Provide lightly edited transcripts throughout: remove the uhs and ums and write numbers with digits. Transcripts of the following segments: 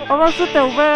A va su teuh ve.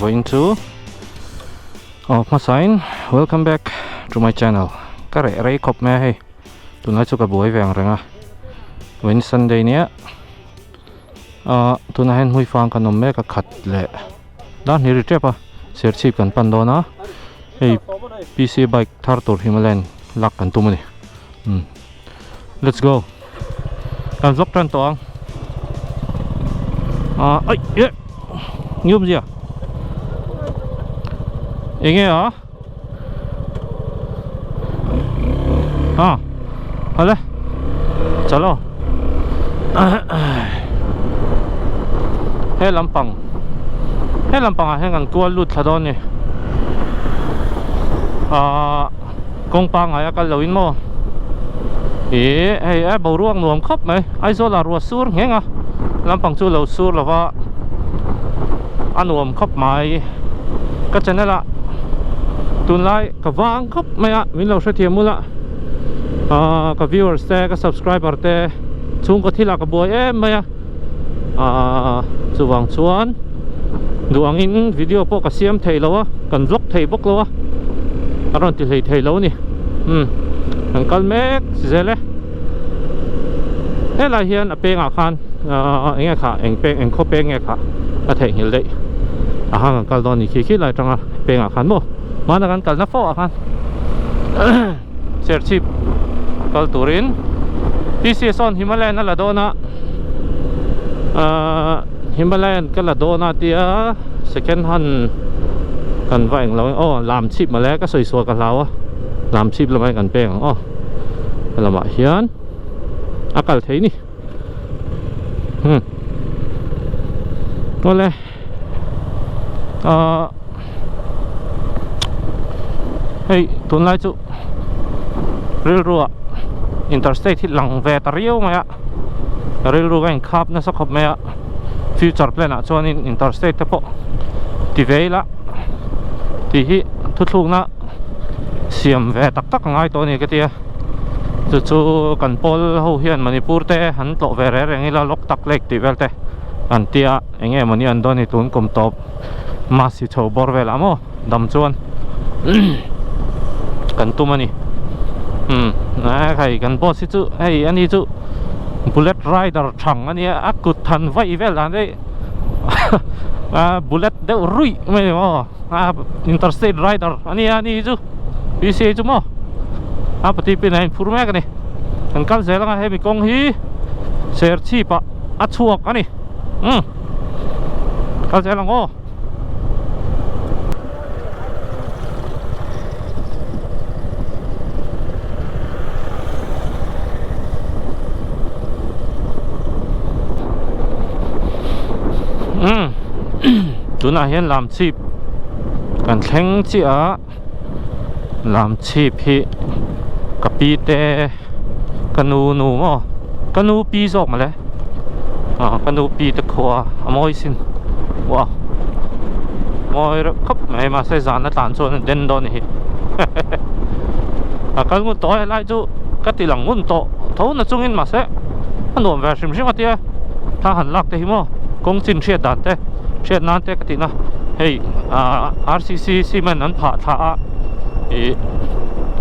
Vawiin chu aw hmasain welcome back to my channel ka reh rei khawp mai a hei tunlai chu ka buai ve ang reng a vawiin sunday nia ah tunah hian hmuifang kan awm mek a khat leh dar hnih ri tep a serchhip kan pan dawn a hei pc bike thar tur Himalayan lak kan tum a ni umm let's go kan vlog tan tawh ang ah ai eh ngium zia enge a ah hale chalo he lampang he lampang ah hian kan kual lut thla dawn ni ah kawng pangngai a kal lo in maw ih hei a boruak nuam khawp mai Aizawl ah ruah sur ngheng a lampang chu lo sur lova a nuam khawp mai ka channel ah tunlai ka vang khawp mai a min lo hrethiam ula ah ka viewers te ka subscriber te chhungkaw thil ah ka buai em mai a ah chuvang chuan duh angin video pawh ka siam thei lo a kan vlog thei bawk lo a a rawn ti hlei thei lo a ni umm kan kal mek zel e helai hian a pengah khan ah eng nge kha eng peng eng khaw peng nge kha a theihnghilh daih a hang an kal dawn a ni khi khi lai atanga pengah khan maw hmana kan kalna fo ah khan Serchhip kal turin TCS sawn Himalayan a la dawn a ahh Himalayan ka la dawn a tia second hand kan va englo aw lam chhip mawle ka sawi sual ka hlau a lam chhip lamah hian kan peng ang aw lamah hian a kal thei ni hmm awle ahh hei tunlai chu rilru ah interstate hi lang ve ta riau mai a rilru ka inkhap nasa khawp mai a future plan ah chuanin interstate te pawh ti ve ila tih hi thuthlukna siam ve tak tak a ngai tawh a ni ka tia chu chu kan pawl ho hian Manipur te an tlawh ve reng reng ila Loktak lake tih vel te an tia eng nge mawni an dawn ni tun kum tawp masi chho bawr velah maw dam chuan kan tum a ni umm hei kan boss hi chu hei ani chu bullet rider thang a nia a kut than vaih vel dan te a bullet deuh ruih mai ni maw a interstate rider a nia ani hi chu pca chu maw a pati pin a inphur mek a ni kan kal zel anga hemi kawng hi serchhip ah a chhuak a ni umm kal zel ang aw. Umm tunah hian lam chhip kan thleng chiah a lam chhip hi ka pi te ka nu nu maw ka nu pi zawk mawle ah ka nu pi te khua a mawi sin wow mawi reuh khawp mai mahse zan a tlan chuan a den dawn a ni hi a kal ngun tawh a helai chu ka ti lang ngun tawh tho na chungin mahse a nuam ve hrim hrim a tia thla han lak te hi maw kawng chin hriat dan te hriat nan te ka tih na hei ah R C C cement an phah thla a ih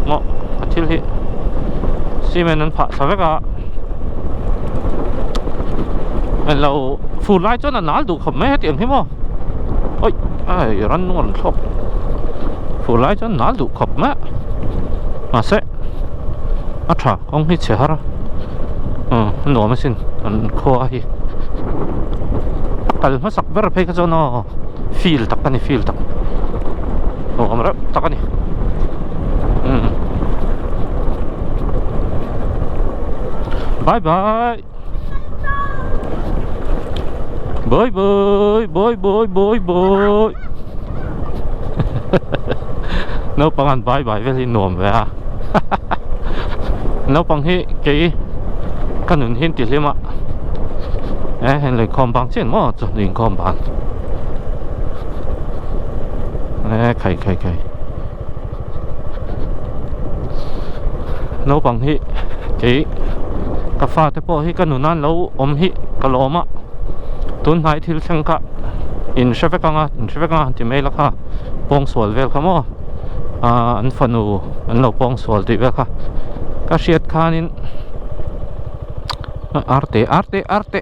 maw a thil hi. Cement an phah thla vek a englo fur lai chuan a nal duh khawp mai hetiang hi maw awi ai rannung a rawn thlawk fur lai chuan nal duh khawp mai a mahse a tha kawng hi chhe har a a nuam asin an khua hi a kal hmasak ber phei kha chuan aw feel tak a ni feel tak nuam reuh tak a ni umm bye bye bye bye bye bye bye bye naupang an bye bye vel hi nuam ve a naupang hi kei ka nun hi an ti hlim a e heng lei khawm bang chian maw chu lui inkhawm bang e khai khai khai naupang hi kei ka fate pawh hi ka nunan lo awm hi ka lawm a tun hnai thil thleng kha in hre vek ang a in hre vek ang a han ti mai la kha pawngsual vel kha maw ah an fanu an lo pawngsual tih vel kha ka hriat khanin arte arte arte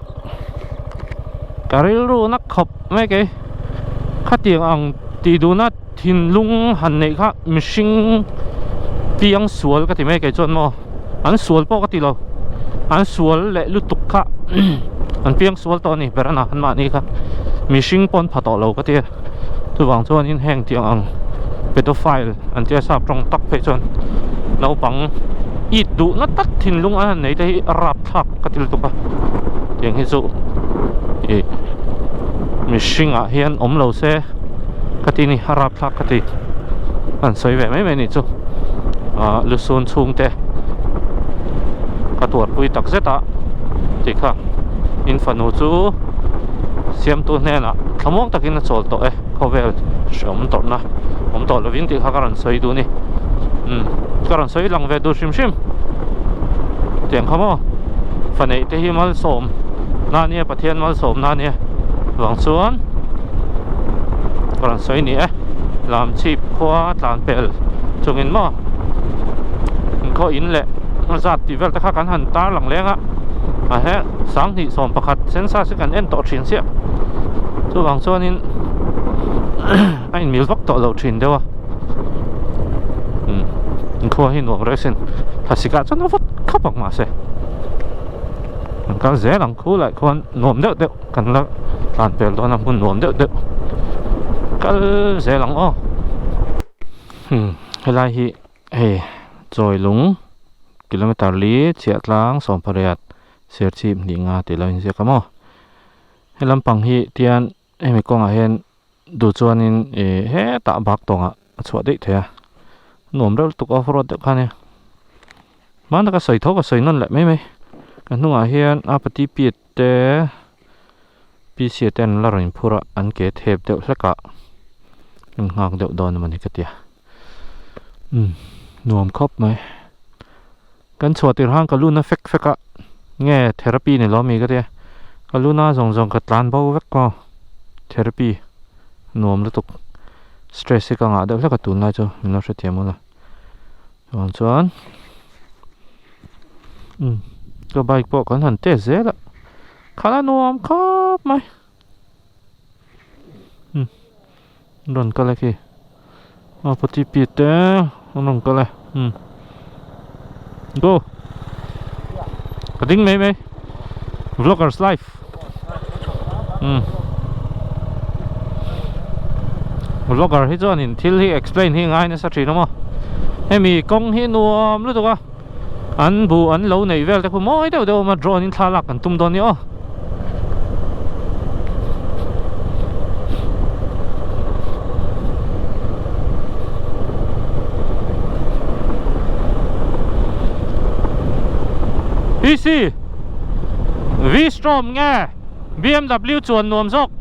ka rilru na khawp mai kei khatiang ang tih duhna thinlung han neih kha mihring piang sual ka ti mai kei chuan maw an sual pawh ka ti lo an sual leh lutuk kha an piang sual tawh a ni ber a na an mahni kha mihring pawn pha tawh lo ka ti a chuvang chuanin heng tiang ang pedophile an tia sap tawng tak phei chuan naupang it duhna tak thinlung an han nei te hi a rapthlak ka ti lutuk a tiang hi chu ih mihringah hian awm lo se ka ti ni a rapthlak ka ti an sawi ve mai mai ni chu ah lusun chhungte ka tuarpui tak zet a tih kha in fanu chu siamtu hnenah thlamuang takin a chawl tawh e khawvel hreawm tawrhna awm tawh lovin tih kha ka rawn sawi duh a ni umm ka rawn sawi lang ve duh hrim hrim tiang kha maw fa neih te hi malsawm na ania Pathian malsawm na ania vang chuan ka rawn sawi ni e lam chhip khua tlan pel chungin maw inkhaw in leh a zat tih vel te kha kan han tar lang leng a a he sanghnih sawm pakhat census hi kan en tawh thin chiah chuvang chuanin a inmil vak tawh lo thin deuh a umm inkhua hi nuam reng sin thlasik ah chuan a vawt khawp ang mahse an kal zel ang khu lai khuan nuam deuh deuh kan la tlan pel dawn a hmun nuam deuh deuh kal zel ang aw hmm helai hi hei chawi lung kilometer li chhiah tlang sawmpariat serchhip hnih nga tih lo inziak a maw he lampang hi tian hemi kawngah hian duh chuanin ih hetah bak tawngah a chhuah daih thei a nuam reuh lutuk off road deuh kha ania hmanah ka sawi tho ka sawi nawn leh mai mai ka hnungah hian a pati piat te PC te an la rawn inphur a an ke thep deuh hlek a an nghak deuh dawn emaw ni ka tia umm nuam khawp mai kan chhuah tirh khan ka lun a fek fek a nge therapy ni lo ami ka tia ka luna zawng zawng ka tlan bo vek maw therapy nuam lutuk stress hi ka ngah deuh hlek a tunlai chu min lo hrethiam ula chuan chuan umm ka bike pawh kan han test zel a khalh a nuam khawp mai umm rawn kal e khi a pati pi te an rawn kal e umm go ka ding mai mai vloggers life umm vlogger hi chuanin thil hi explain hi ngai nasa thin awm a hemi kawng hi nuam lutuk a an buh an lo neih vel te khu mawi deuh deuh awm a drone in thla lak kan tum dawn ni aw. PC V-Strom nge BMW chuan nuam zawk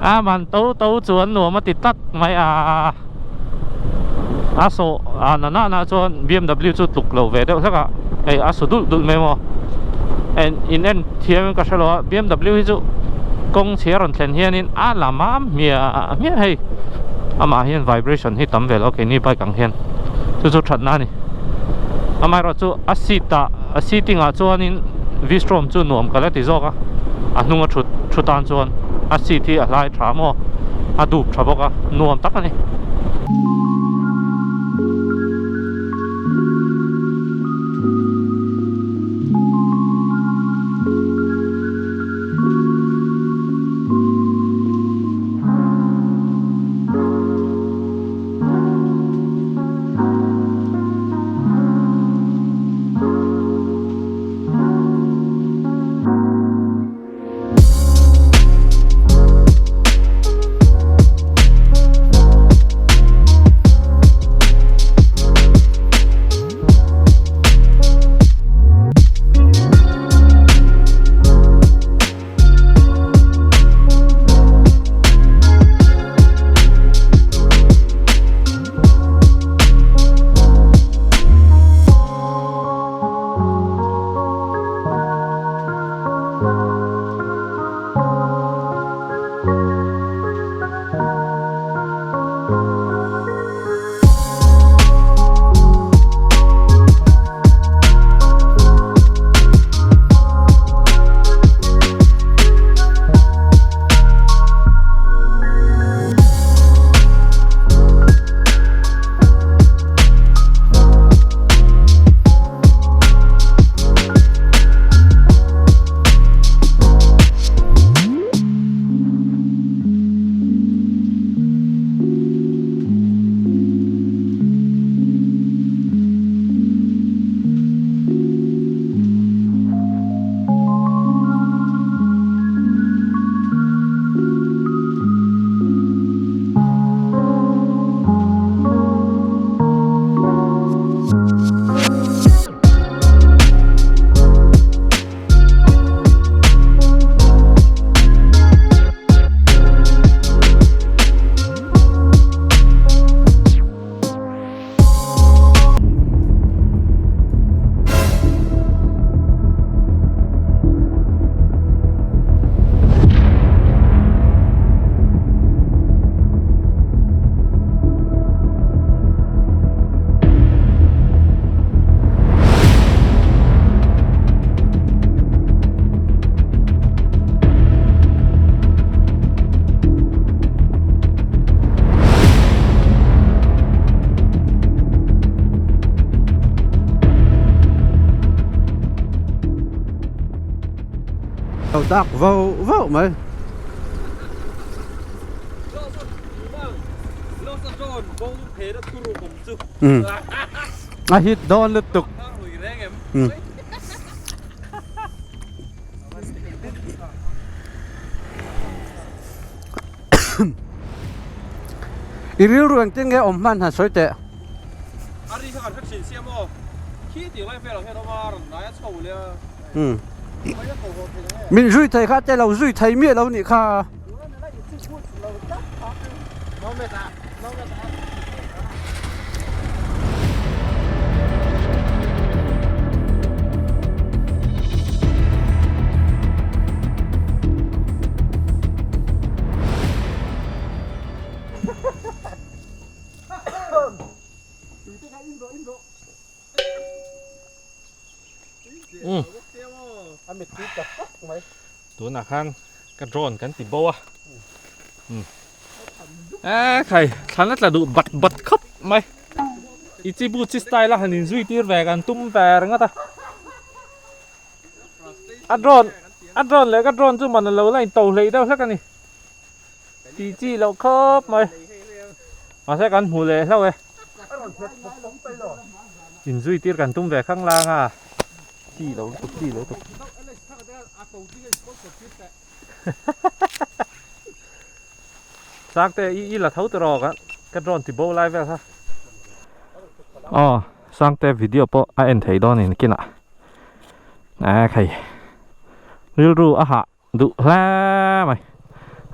a man to to chuan nuam a ti tlat mai a a sawh a na na na chuan BMW chu tluk lo ve deuh hlek a hei a su dulh dulh mai maw en in en thiam in ka hre lo a BMW hi chu kawng chhia rawn thlen hianin a la mam hmiah hmiah hei. Amah hian vibration hi tam ve lo keini bike ang hian chu chu thatna a ni. Amaherawhchu a seat ah a seating ah chuanin V-Strom chu nuam ka la ti zawk a, a hnunga thut thu tan chuan a seat hi a hlai tha maw a dup tha bawk a nuam tak a ni. Lo dak vauh vauh mai. A hit dawn lutuk. I rilru engtin nge awm hman han sawi teh. A ri kha kan hre thin sia maw? Khi tih lai velah hian awm a, rawn hnai a chho leh a. Min zui thei kha te lo zui thei miah lo nih kha. Tunah khan ka drone kan ti bo a e khai thlan a tla duh bat bat khawp mai i chi bu chi style a han in zui tir ve kan tum ve ringawt a a drone a drone leh ka drone chu man a lo la in to hleih deuh hlek a ni ti chi loh khawp mai mahse kan hmu leh hlauh e in zui tir kan tum ve khang lang a. Chi lo lutuk chi lo lutuk. Sangte i i la tho tawh ka ka drone ti bo lai vel kha. Aw Sangte video pawh a en thei dawn in kinah a khai rilru a hah duh hle mai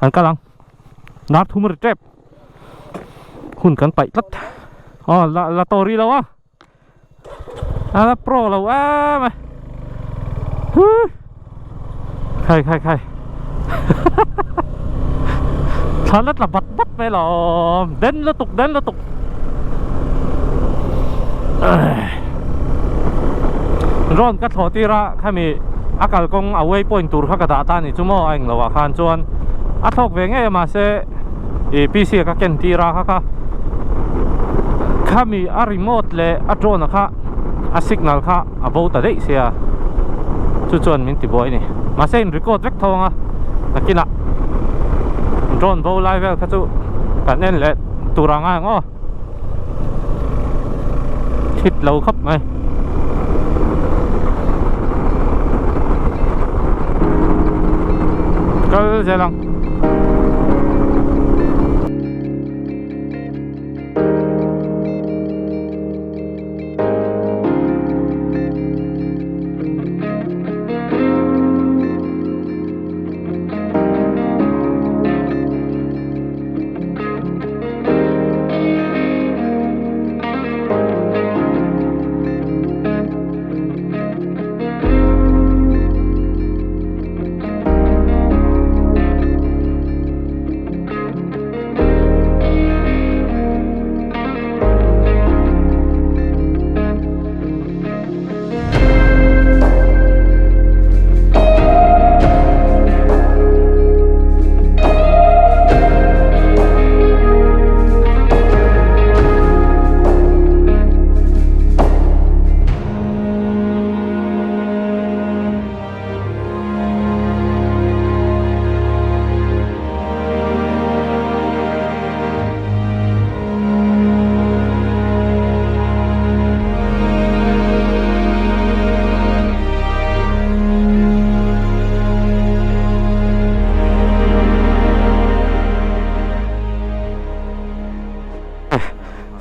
an kal ang dar thum ri tep hun kan paih tlat aw la la tawh rih lo a. A la pro lo em a Khai khai khai. Thlan a tla bat bat mai alawm den lutuk den lutuk drone ka thlawh tir a khami a kalkawng a way point tur kha ka dah ta a ni chu maw a englo ah khan chuan a thlawk ve ngei a mahse ih PC ah ka ken tir a kha kha khami a remote leh a drone ah kha a signal kha a bo ta daih sia chu chuan min ti buai a ni mahse in record vek tho ang a nakinah drone bo lai vel kha chu kan en leh tur ang ang aw thit lo khawp mai kal zel ang.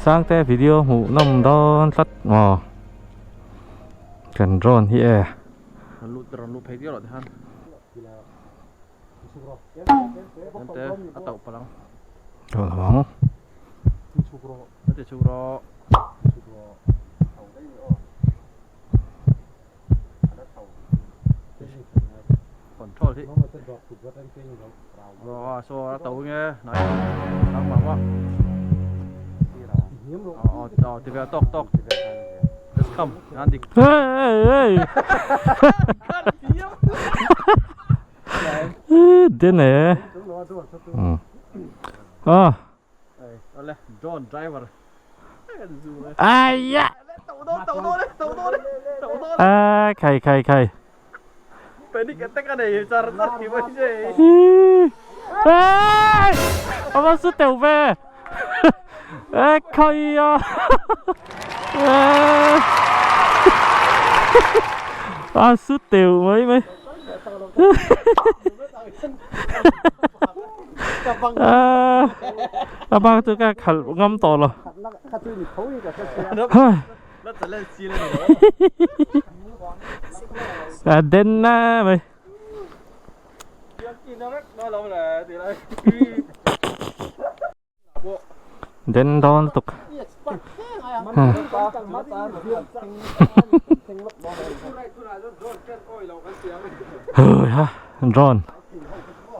Sangte video hmuh nawm dawn tlat maw kan drone hi e. Tawh lo ang. Den e a ai a khai khai khai a va su teuh ve e khai a a su teuh mai mai a bak chu ka khalh ngam tawh lo a den na mai Den dawn lutuk. Hui ha drone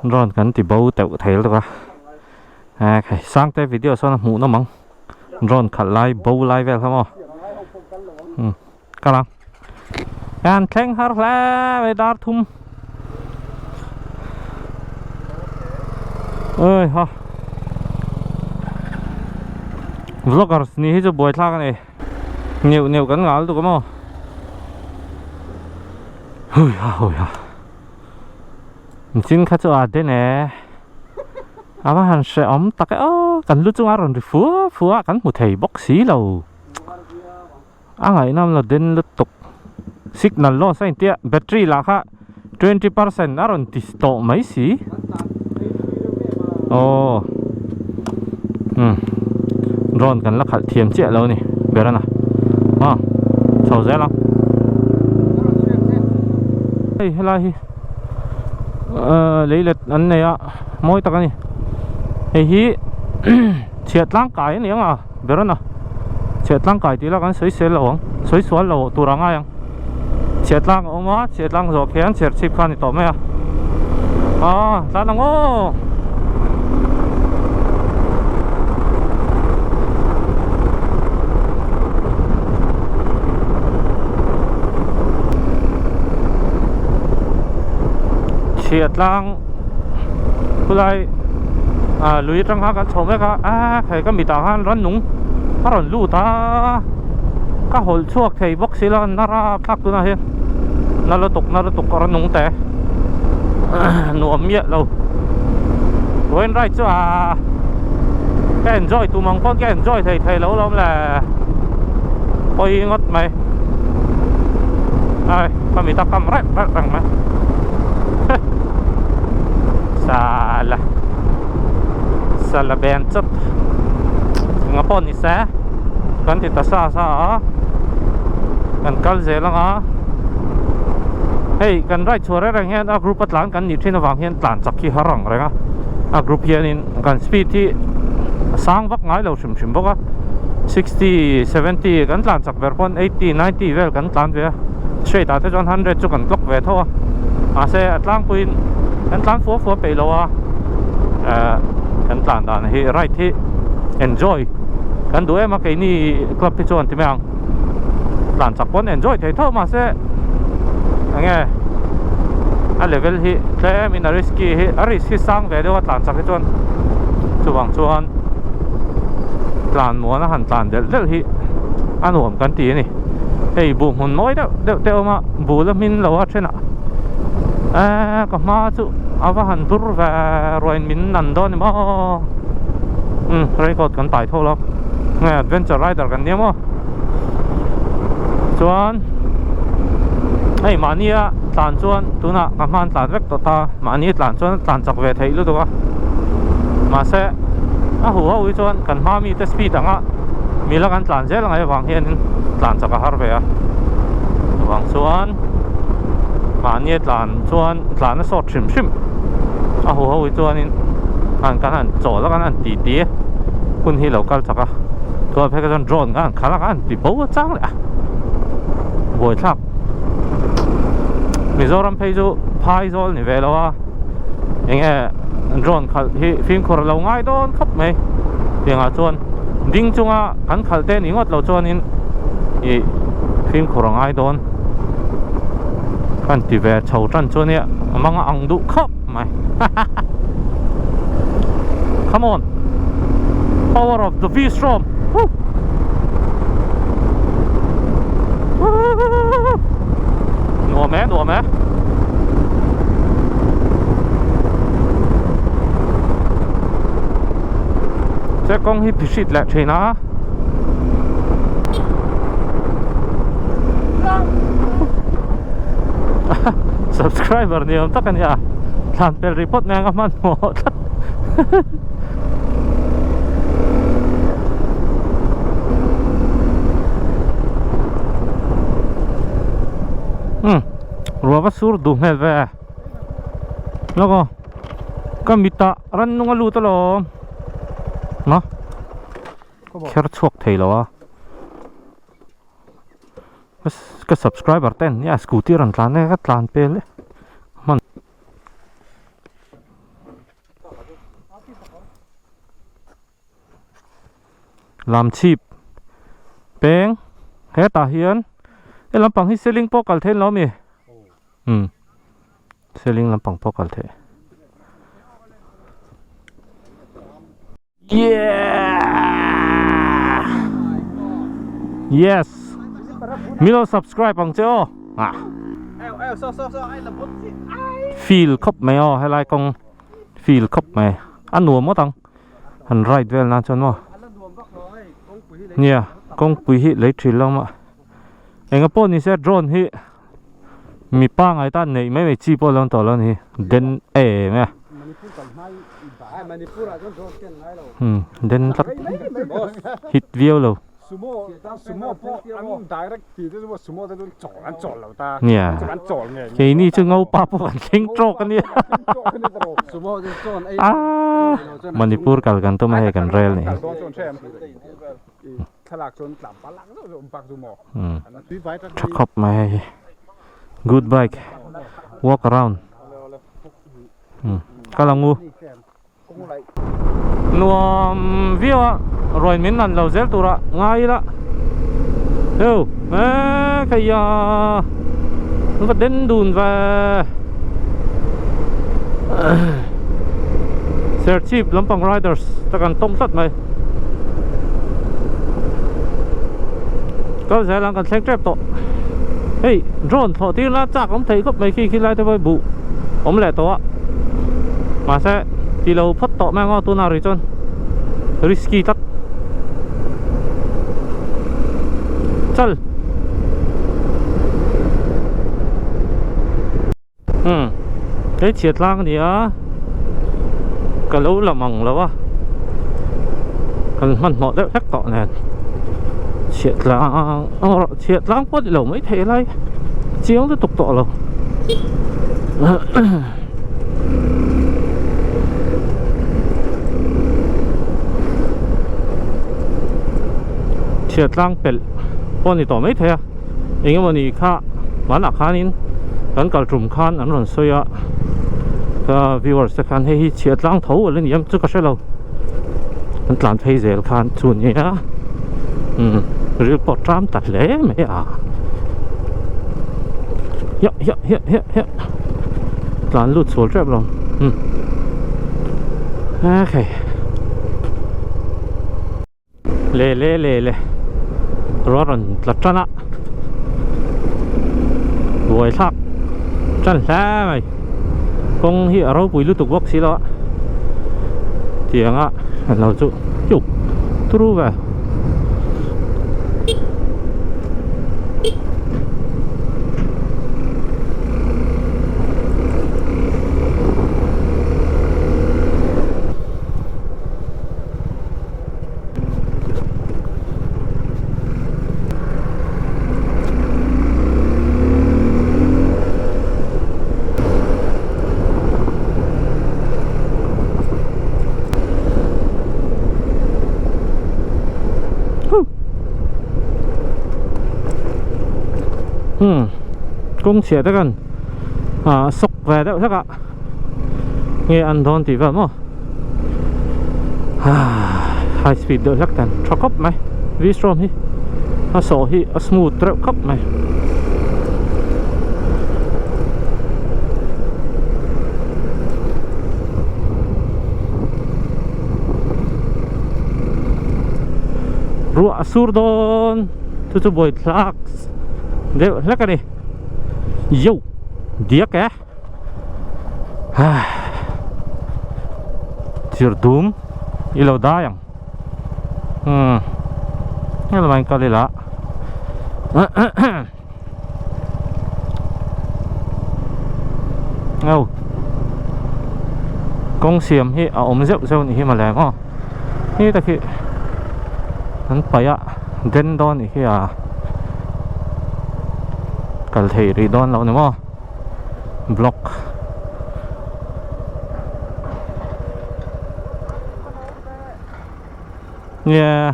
drone kan ti bo teuh thei lutuk a a khai sangte video sawn a hmuh nawm ang drone khalh lai bo lai vel kha maw um kal ang an thleng har hle mai dar thum ơi ha vloggers ni hi chu buai thlak a ni neuh neuh kan ngal tuk a maw hui ha hui ha chin kha chu a den e a va han hrehawm tak e aw kan lu chunga rawn ri fua fua a kan hmu thei bawk si lo. A ngaihnawm lo den lutuk. Signal loss a intia battery lah kha 20% a rawn ti tawh mai si. Aw umm drone kan la khalh thiam chiah lo a ni Berana aw chho zel ang. Hei helai hi ahh leilet an nei a mawi tak a ni. Hei hi chhiah tlangkai a ni ang a. Berana chhiah tlangkai tih lah kan sawi sel lo ang sawi sual lo tur a ngai ang chhiah tlang a awm a chhiah tlang zawh khian chher chhip kha a ni tawh mai a aw tlan ang aw. Chhia tlang khulai ah lui atang khan kan chho mek a a hei ka mitah khan rannung a rawn lut a ka hawlh chhuak thei bawk si lo na rap thlak tunah hian na lutuk na lutuk rannung te nuam miah lo vawiin ride chu ah ka enjoy tum ang pawn ka enjoy thei thei lo lawm le pawi ngawt mai ai ka mita kam rep rep reng mai sala sala ben chawt enga pawh ni se kan ti ta sa sa a kan kal zel ang a hei kan ride chhuah reng reng hian a group a tlan kan nih thin avang hian tlan chak hi har ang reng a a group hianin kan speed hi a sang vak ngai lo hrim hrim bawk a 60 70 kan tlan chak ber pawn 80 90 vel kan tlan ve a straight ah te chuan 100 chu kan clock ve tho a mahse a tlangpuiin kan tlan fua fua peih lo a eh kan tlan dan hi ride hi enjoy kan duh em a keini club hi chuan ti mai ang tlan chak pawn enjoy thei tho mahse enge a level hi tlem in a risky hi a risk hi sang ve deuh a tlan chak hi chuan chuvang chuan tlan muan a han tlan delh delh hi a nuam kan ti a ni hei buh hmun mawi deuh deuh te a awm a buh la hmin lo a thenah eee ka hma chu a va han dur ve ruain min nan dawn ni maw umm raincoat kan tai tho lo nge adventure rider kan nia maw chuan hei mahnia tlan chuan tunah ka hman tlan vek tawh ta mahni tlan chuan tlan chak ve theih lutuk a mahse a huh ho hi chuan kan hma mite speed anga mila kan tlan zel ang avang hianin tlan chak a har ve a chuvang chuan mahnia tlan chuan tlan a sawt hrim hrim a huh ho hi chuanin han kan han chawl a kan han ti ti hun hi lo kal chak a chuan phei kha chuan drone kha an khalh a an ti bo a chang leh a buaithlak Mizoram phei chu phai zawl ni ve lo a enge drone khalh hi fimkhur a lo ngai dawn khawp mai tiangah chuan ding chunga kan khalh te ni ngawt lo chuanin ih fimkhur a ngai dawn kan ti ve chho tan chu ania a mang a ang duh khawp mai come on power of the V storm woo nuam e nuam e che kawng hi phihrit leh thin a subscriber ni awm tak a nia thlan pel rih phawt mai ang a hmanhmawh tlat umm ruah va sur duh hmel ve lawk aw ka mitah rannung a lut alawm ma kher chhuak thei lo a. Ka subscriber te an nia scooty rawn tlan e ka tlan pel e hman lam chhip peng hetah hian he lampang hi seling pawh kal theih lo ami umm seling lampang pawh kal theih. Yeah! Yes! Milo subscribe ang che aw. Ah. Feel khawp mai aw helai kawng feel khawp mai. A nuam ngawt ang. Han ride vel nan chuan maw. Nia, kawngpui hi lei thin lo mah. Enga pawh ni se drone hi Mi pangai tan neih mai mai chi pawh lo tawh lo ni den em e umm den tlat hit viau lo nia keini chu ngopa pawh kan thleng tawk a nia aaa Manipur kal kan tum a hei kan rel nih hi. Tha khawp mai hei hi good bike walk around kal ang u nuam viau a ruai min nan lo zel tura ngai ila heu e khaia va den dun ve. Serchhip lampang riders te kan tawng tlat mai. Kal zel ang kan thleng tep tawh. Hei drone thlawh tir la chak awm thei khawp mai khi khi lai te pawh hi buh awm leh tawh a. Mahse ti lo phawt tawh mai ang aw tunah rih chuan risky tlat. Chal. Umm hei chhia tlang a ni a ka lo la mang lo a kan hmanhmawh deuh hlek tawh nen chhia tlang aw chhia tlang pawh ni lo mai thei lai chiang lutuk tawh lo. Chhia tlang pelh pawh ni tawh mai thei a. Eng emaw ni kha hmanah khanin kan kal tum khan an rawn sawi a ka viewers te khan hei hi chhiah tlang tho a la ni ang chu ka hre lo an tlan phei zel khan chu nia umm ril pawh ṭam ta hle mai a hiah hiah hiah hiah hiah tlan lut chhual ṭep lo umm okay. Le le le le ruah rawn tla tan a buai thlak tan hle mai kawng hi a ropui lutuk bawk si lo a tiang a lo chu uk turu ve. Hmm kawng chhia te kan ah sawk ve deuh hlek a nge an dawn tih vel maw high speed deuh hlek tan tha khawp mai v-strom hi a sawh hi a smooth reuh khawp mai. Ruah a sur dawn chu chu buai thlak deuh hlek a ni yo diak e. Chirh dum i lo dai ang umm helai in kal ila au kawng siam hi a awm zeuh zeuh ni hi mawle maw hi tak hi an paih a den dawn ni hi a kal thei rih dawn lo ni maw. Block nge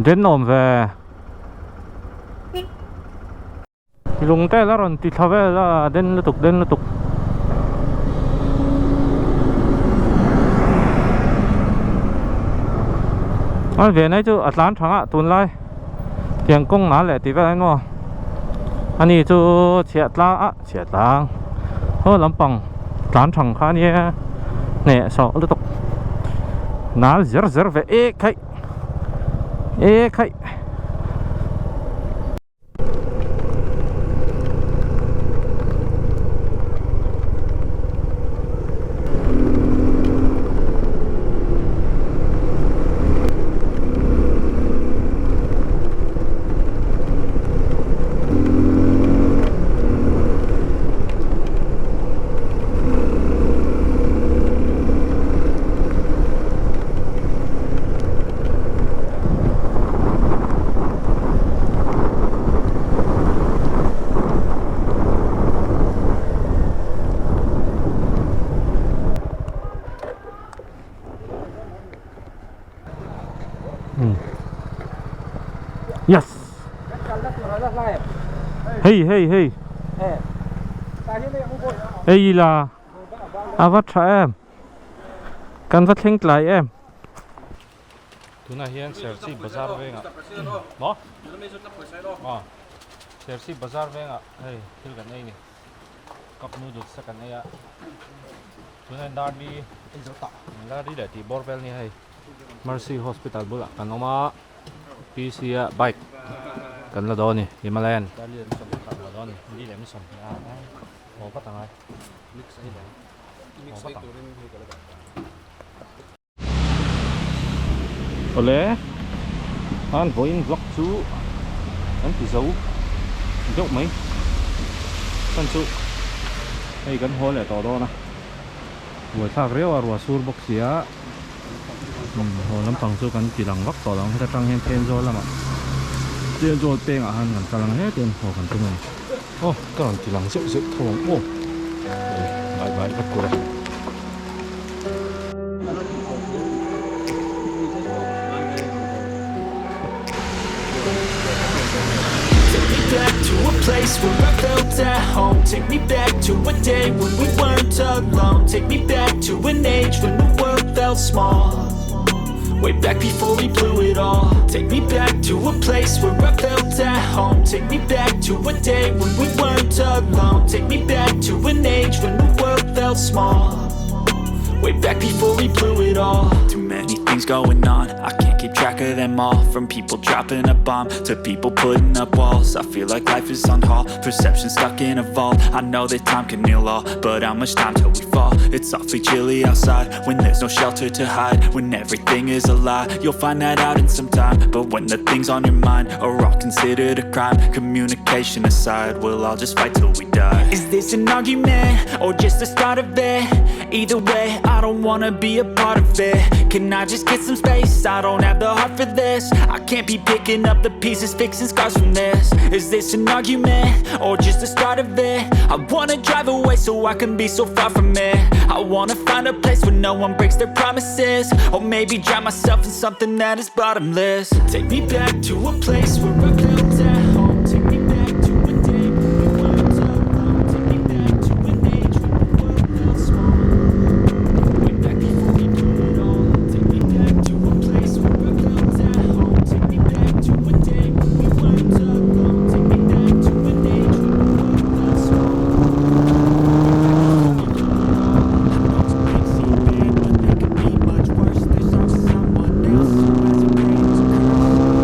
den awm ve lung te la rawn ti thla vel a den lutuk den lutuk. A ve nai chu a tlan thangah tunlai. Tiang kawng nal leh tih vel a emaw ani chu chhiah tlang ah chhiah tlang haw lampang tlan thang kha ania hneh sawh lutuk nal zer zer ve ek khaih ek khaih. Yes. Hei hei hei. Hei la. A va tha em. Kan va thleng tlai em. Tunah hian Serchhip bazar vengah maw? Aw. Serchhip bazar vengah hei thil kan ei ni cup noodles te kan ei a tunah hian darli darli leh tih bawr vel nia hei Mercy hospital bulah kan awm a PC a bike kan la dawn a ni Himalayan kan la dawn a ni li leh mi sawmhnih a haw vat angai haw vat ang. Awle an vawiin vlog chu kan ti zo deuh mai chhan chu hei kan haw leh tawh dawn a buaithlak riau a ruah sur bawk si a haw lampang chu kan ti lang vak tawh lo ang heta tang hian Thenzawl lamah Thenzawl pengah khan kan kal ang hle ten haw kan tum a ni aw ka rawn ti lang zeuh zeuh tho ang aw bye bye vek tur e. Take me back to a place where I felt at home. Take me back to a day when we weren't alone. Take me back to an age when the world felt small. Way back before we blew it all. Take me back to a place where I felt at home. Take me back to a day when we weren't alone. Take me back to an age when the world felt small. Way back before we blew it all. Too many things going on, I can't keep track of them all. From people dropping a bomb to people putting up walls. I feel like life is on hold, perception stuck in a vault. I know that time can heal all, but how much time till we fall? It's awfully chilly outside when there's no shelter to hide. When everything is a lie, you'll find that out in some time. But when the things on your mind are all considered a crime, communication aside, we'll all just fight till we die. Is this an argument or just the start of it? Either way, I don't wanna be a part of it. Can I just get some space? I don't have the heart for this. I can't be picking up the pieces, fixing scars from this. Is this an argument or just the start of it? I wanna drive away so I can be so far from it. I wanna find a place where no one breaks their promises, or maybe drown myself in something that is bottomless. Take me back to a place where I felt at home. Take me back to a day when we weren't alone. Take me back to an age when the world felt small. Way back before we blew it all. Take me back to a place where I felt at home. Take me back to a day when we weren't alone. Take me back to an age when the world felt small. Way back before we blew it all. I know things seem bad, but they could be much worse. There's always someone else who has a greater curse.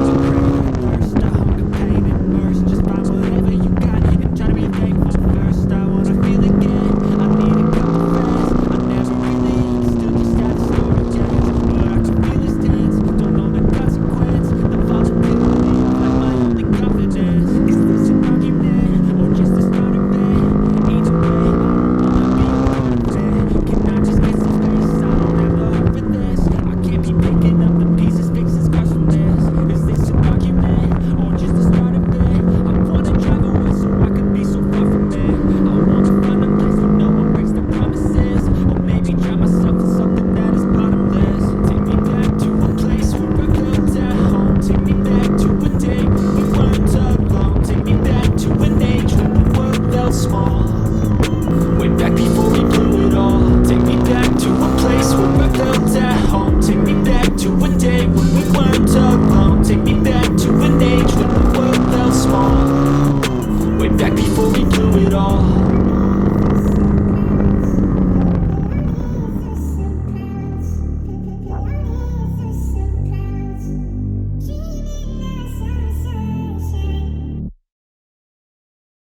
To greater thirst, a hunger, pain, and mercy. Just find whatever you got and try to be thankful first. I wanna feel again. I need a couple friends. I never really understood just how the story ends, but I can feel it's tense. Don't know the consequence. The volatility of like my only confidence. Is this an argument or just the start of it? Either way, I don't wanna be a part of it. Can I just get some space? I don't have the heart for this. I can't be picking up the pieces, fixing scars from this. Is this an argument or just the start of it? I wanna drive away so I can be so far from it. I wanna find a place where no one breaks their promises, or maybe drown myself in something that is bottomless. Take me back to a place where I felt at home. Take me back to a day when we weren't alone. Take me back to an age when the world felt small. Way back before we blew it all. Take me back to a place where I felt at home. Take me back to a day